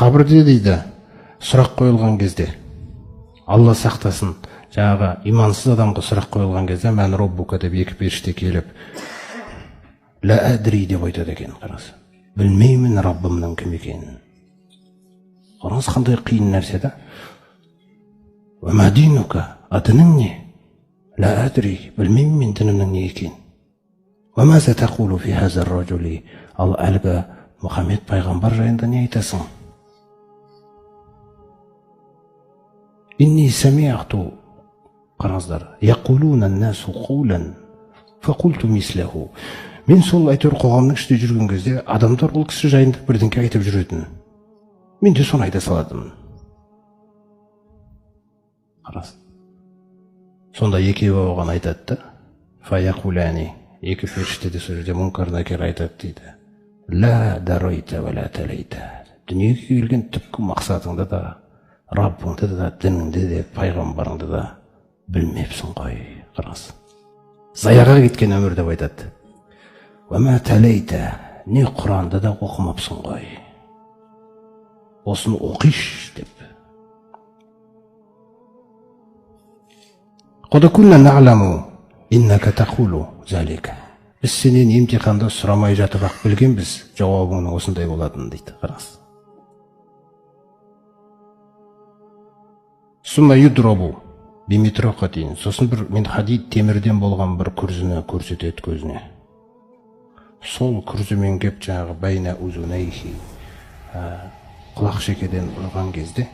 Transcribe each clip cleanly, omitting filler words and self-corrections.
Қабірде дейді сұрақ қойылған кезде, Алла сақтасын, жаңағы имансыз адамға сұрақ қойылған кезде мән роббука деп екі періште келіп, ла әдри деп айтады екен. Қараңыз, білмеймін Раббымның кім екенін. Қараңыз, қандай қиын нәрсе да. Уа динука, а дінің не? Ла әдри, білмеймін мен дінімнің не екенін. Уа маза тақулу фи хаза ражули, ал әлгі Мұхаммед пайғамбар жайында не айтасың? Инни сами'ту, қараңыздар, яқулуна ан-насу қаулан фақулту мислаху. Мен сол әйтеуір қоғамның ішінде жүрген кезде адамдар ол кісі жайында бірдеңке айтып жүретін. Мен де соны айта салатынмын. Қараңыз. Сонда екеуі оған айтады да, фаяқулани, екі періште де сол жерде Мункар Накир айтады дейді. Ла дарайта уа ла талайта. Дүниеге келген түпкі мақсатыңды да, Раббыңды да, дініңді де, пайғамбарыңды да білмепсің ғой. Қараңыз. Заяға кеткен өмір деп айтады. Уа ма талайта, не Құранды да оқымапсың ғой. Осыны оқишы деп. Қад кунна нағламу иннака тақулу залика. Біз сенен емтиханда сұрамай жатып ақ білгенбіз жауабыңның осындай болатынын дейді. Қараңыз. Сумма юдрабу бимитрақатин. Сосын бір мен хадид темірден болған бір күрзіні көрсетеді көзіне. Сол күрзімен кеп жаңағы байна узунайхи, құлақ шекеден ұрған кезде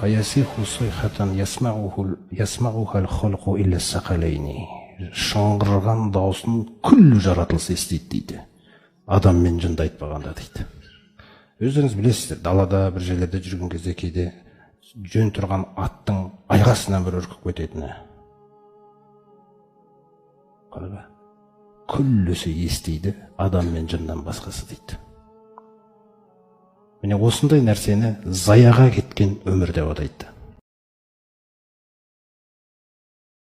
фаясиху сайхатан ясмағухал халқу илля сақалайни. Шыңғырған даусын күллі жаратылыс естиді дейді. Адам мен жынды айтпағанда дейді. Өздеріңіз білесіздер, далада бір жерлерде жүрген кезде кейде жөн тұрған аттың айғасынан бір үркіп кететіні. Қалай ба? Күллісі естиді, адам мен жыннан басқасы дейді. Міне осындай нәрсені заяға кеткен өмір деп атайды.